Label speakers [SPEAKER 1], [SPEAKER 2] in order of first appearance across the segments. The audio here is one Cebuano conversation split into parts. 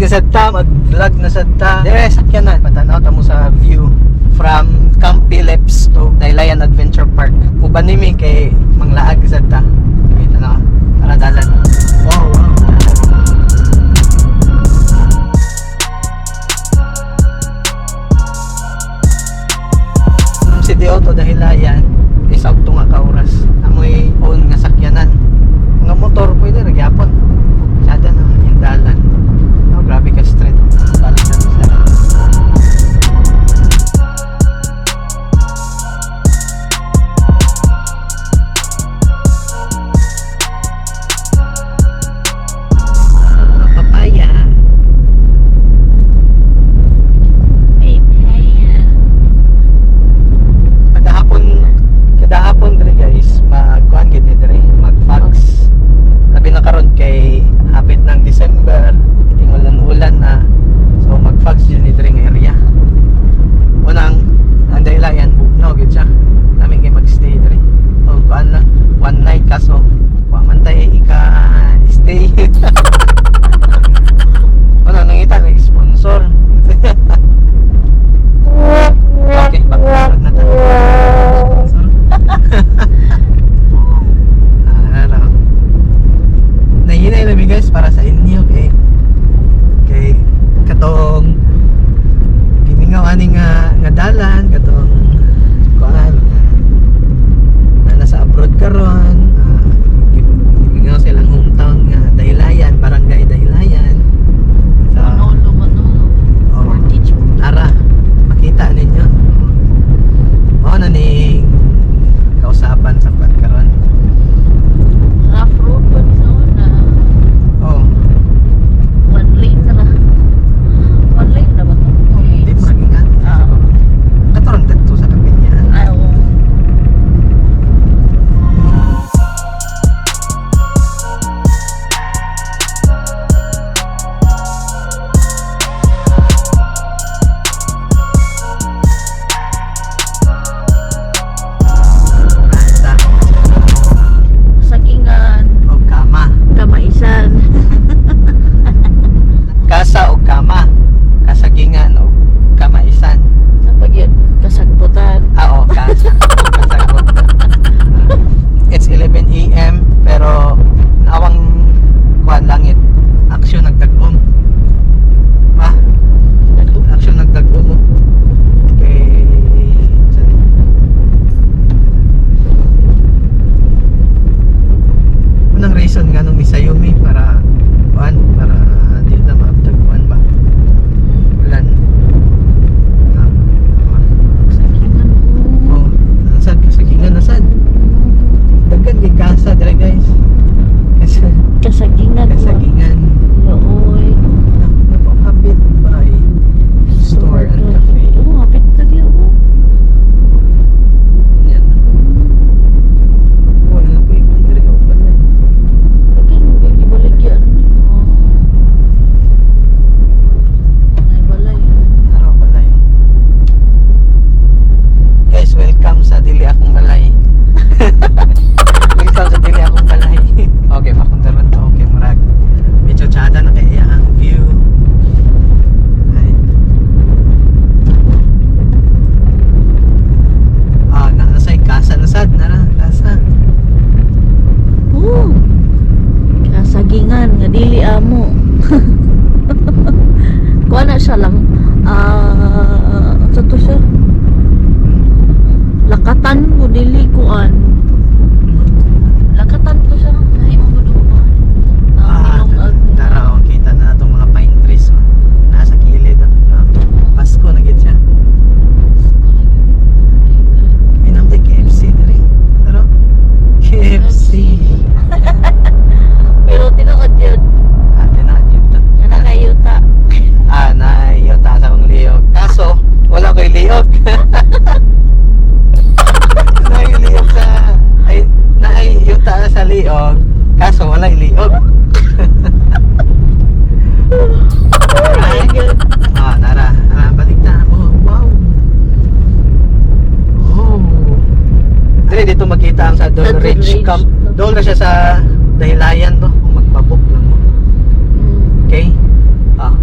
[SPEAKER 1] Balik na sad ta, mag-vlog na sad ta. Dire sakyanan, patanaw ta mo sa view from Camp Phillips to Dahilayan Adventure Park. Uban ni mi kay manglaag sad ta. Sige, tanaw. Tara dalan. Wow. From CDO to Dahilayan is out nga ka oras. Amoy own nga sakyanan. Nga motor pwede ra gyapon. Sada na yung dalan. Oh, grabe ka straight. Balik na sa. Ah, papaya. Kada hapon, kada hapon diri guys, magkuan gid ni diri, mag-fax. Labi na karon kay hapit ng December, tingulan-ulan na. So mag-fax jud ni diri nga area. Unang ang Dahilayan bugnaw gyud siya. Lami kay mag-stay diri. O kuan na one night kaso wa man tay ika stay. Ano nangita may sponsor. Okay, back na tayo. Sponsor. Araw. Nahinay lang mi guys para sa inyo kay kay katong gimingaw ani nga nga dalan katong kuan nga na nasa abroad karon, gimingaw sa ilang hometown nga Dahilayan, Barangay Dahilayan. So,
[SPEAKER 2] Manolo, Manolo.
[SPEAKER 1] Oh.
[SPEAKER 2] Portage.
[SPEAKER 1] Ara, makita ninyo. Mao na ning kausapan sa kwan karon.
[SPEAKER 2] Rough road ba ni sa una?
[SPEAKER 1] Oh,
[SPEAKER 2] One lane na. One lane na ba to? Two
[SPEAKER 1] di
[SPEAKER 2] lanes.
[SPEAKER 1] mo naging
[SPEAKER 2] Ah.
[SPEAKER 1] Katorang dadto sa kapinyan.
[SPEAKER 2] Ay, oo.
[SPEAKER 1] Sa
[SPEAKER 2] Sagingan,
[SPEAKER 1] o kama.
[SPEAKER 2] kamaisan.
[SPEAKER 1] Kasa o kama. Kasagingan o kamaisan.
[SPEAKER 2] Sa pagyud, kasagputan.
[SPEAKER 1] Ah, o kasa. Kasagot. It's 11 a.m. pero nawang kuan langit. Aksyon nagdag-om. Ma, aksyon nagdag-om. Oh. Kay saan eh? Unang reason nga nung misayo mi para kuan para di na maabtag kuan ba ulan. Ah, ah.
[SPEAKER 2] Sagingan,
[SPEAKER 1] Oh, nasad kasagingan nasad. Daghan kay kasa dire guys. Kasi
[SPEAKER 2] Kasagingan.
[SPEAKER 1] kasagingan.
[SPEAKER 2] Looy.
[SPEAKER 1] Napakapit by store and cafe.
[SPEAKER 2] Oo, hapit na diya. Oh.
[SPEAKER 1] Yan. Wala na po ikon dire oh, balay.
[SPEAKER 2] Lagi mo gibalik yan. Oh. Ay, balay.
[SPEAKER 1] Araw balay. Guys, welcome sa Dili Akong Balay. Welcome sa Dili Akong Balay. Okay, mapunta ron to. Okay, murag. Medyo tsada na kay iya ang view. Right. Ah, na nasa kasa na sad nara, kasa.
[SPEAKER 2] Oo. Kasagingan nga dili amo. Kuha na siya lang. Ah, sa to siya? Lakatan ko dili kuan. Lakatan to siya. Ay mo guduman.
[SPEAKER 1] Ah, tara, oh, kita na itong mga pine trees. Oh. Nasa kilid. Oh. Ah, Pasko na gid siya. May namtay KFC diri. Pero KFC.
[SPEAKER 2] Pero tinuod yun.
[SPEAKER 1] Ate na yun.
[SPEAKER 2] Nga nakayuta.
[SPEAKER 1] Ah, na yota sa akong liog. Kaso, wala ko'y liog. Naay liog sa ay naay yuta sa liog. Kaso walay liog.
[SPEAKER 2] Ay, good.
[SPEAKER 1] Ah, tara. Ah, balik na. Oh, wow. Oh. Dili dito makita ang sa Dole
[SPEAKER 2] Saddle
[SPEAKER 1] Ridge
[SPEAKER 2] Ridge.
[SPEAKER 1] Camp. Doon na siya sa Dahilayan to. Kung magpabook lang mo. Okay? Ah,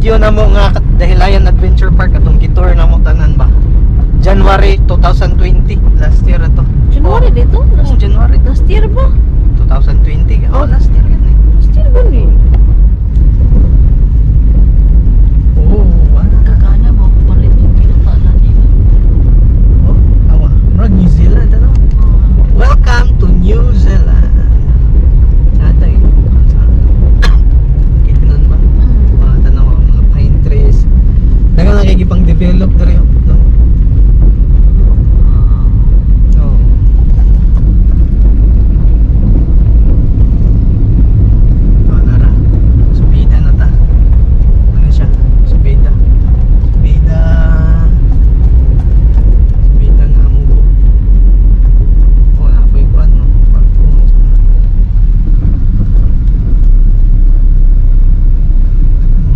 [SPEAKER 1] video namo nga Dahilayan Adventure Park, atong gitour namo tanan ba. January 2020, last year ato.
[SPEAKER 2] January dito?
[SPEAKER 1] Oh,
[SPEAKER 2] Last,
[SPEAKER 1] January
[SPEAKER 2] last year ba?
[SPEAKER 1] 2020. Oh, last year yun eh.
[SPEAKER 2] Last year ba ni?
[SPEAKER 1] Oh, wow.
[SPEAKER 2] Kagana mo palit yung yuta na nila.
[SPEAKER 1] Oh, awa. Murag New Zealand, ano?
[SPEAKER 2] Oh.
[SPEAKER 1] Welcome to New Zealand. Natay. Sa Kitnon ba? Mga tanaw, mga pine trees. Daghang lang kay pang develop diri, oh, no? Oh. Oh, nara. Subida na ta. Ano siya? Subida. Subida. Subida nga amubo. Oh, napoy kuan, no. Pagpo.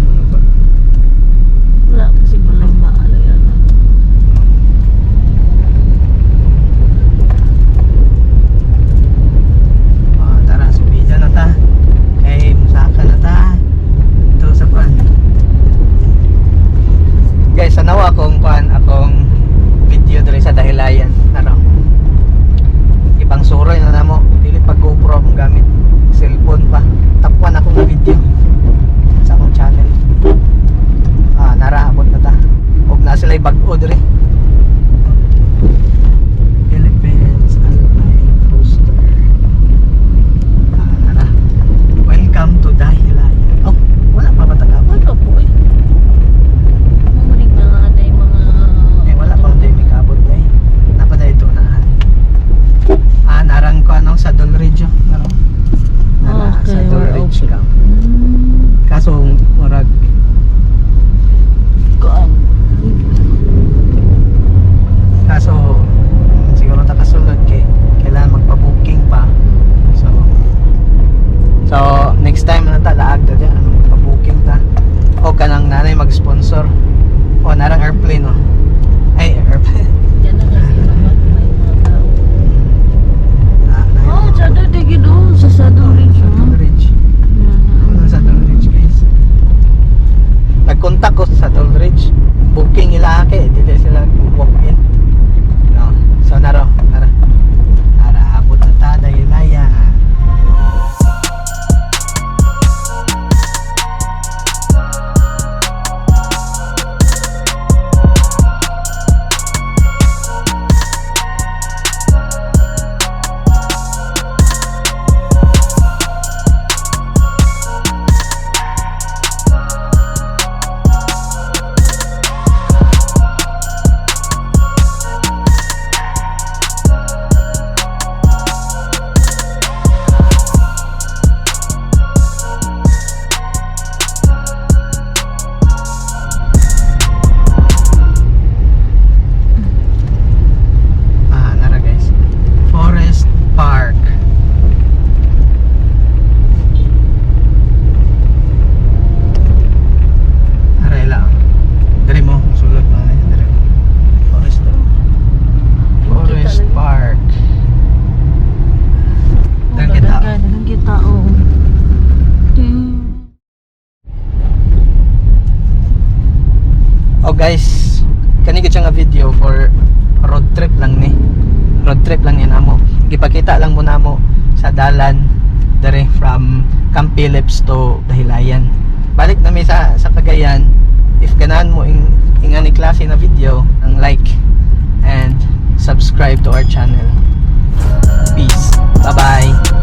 [SPEAKER 1] Ano ba?
[SPEAKER 2] Wala kasi balay maalo yan.
[SPEAKER 1] Ah, tara, subida na ta. Kay musaka na ta. Ito sa kuan. Guys, tanawa akong kuan, akong video diri sa Dahilayan. Naro. Ibang suroy na namo. Dili pa GoPro akong gamit. Cellphone pa. Tapuan akong video sa akong channel. Ah, nara, abot na ta. Og na sila bag-o diri. Philippines Alpine Coaster. Ah, nara. Welcome to Dahilayan. Oh, wala pa ba tagabot?
[SPEAKER 2] Wala po eh. Mumunig na nga na yung mga.
[SPEAKER 1] Eh, wala pa tayo may kabot na eh. Napaday ito unahan. Ah, narang ko anong Saddle Ridge, oh. Narang. Nara,
[SPEAKER 2] Okay,
[SPEAKER 1] Saddle
[SPEAKER 2] we're
[SPEAKER 1] Ridge
[SPEAKER 2] open.
[SPEAKER 1] ka. Kaso, murag,
[SPEAKER 2] Kuan.
[SPEAKER 1] Kaso, siguro ta kasulod kay kailangan magpa-booking pa. So, next time na ta, laag ta dyan, ano, magpa-booking ta. O kanang nanay mag-sponsor. O, narang airplane, oh. Ay, airplane.
[SPEAKER 2] Yan na kasi mga may mga tao.
[SPEAKER 1] Ah,
[SPEAKER 2] Oh, Saddle Ridge oh, sa Saddle Ridge. Oh.
[SPEAKER 1] Saddle Ridge. Ano sa Saddle Ridge, guys? Nag-contact ko sa Saddle Ridge. Booking ila kay dili sila walk in. No. So naro, nara. Nara, abot na ta Dahilayan. Ah, nara, guys. Forest Park. Aray lang. Dali mo, sulod mo na. Dali. Forest daw. Forest Park.
[SPEAKER 2] Oh,
[SPEAKER 1] Daghang kita.
[SPEAKER 2] daghang kita oh.
[SPEAKER 1] Oh guys, kani gid siya nga video for road trip lang ni. Road trip lang ni namo. Gipakita lang mo namo sa dalan dere from Camp Phillips to Dahilayan. Balik na mi sa Cagayan. If ganahan mo ing ingani klase na video, ang like and subscribe to our channel. Peace. Bye-bye.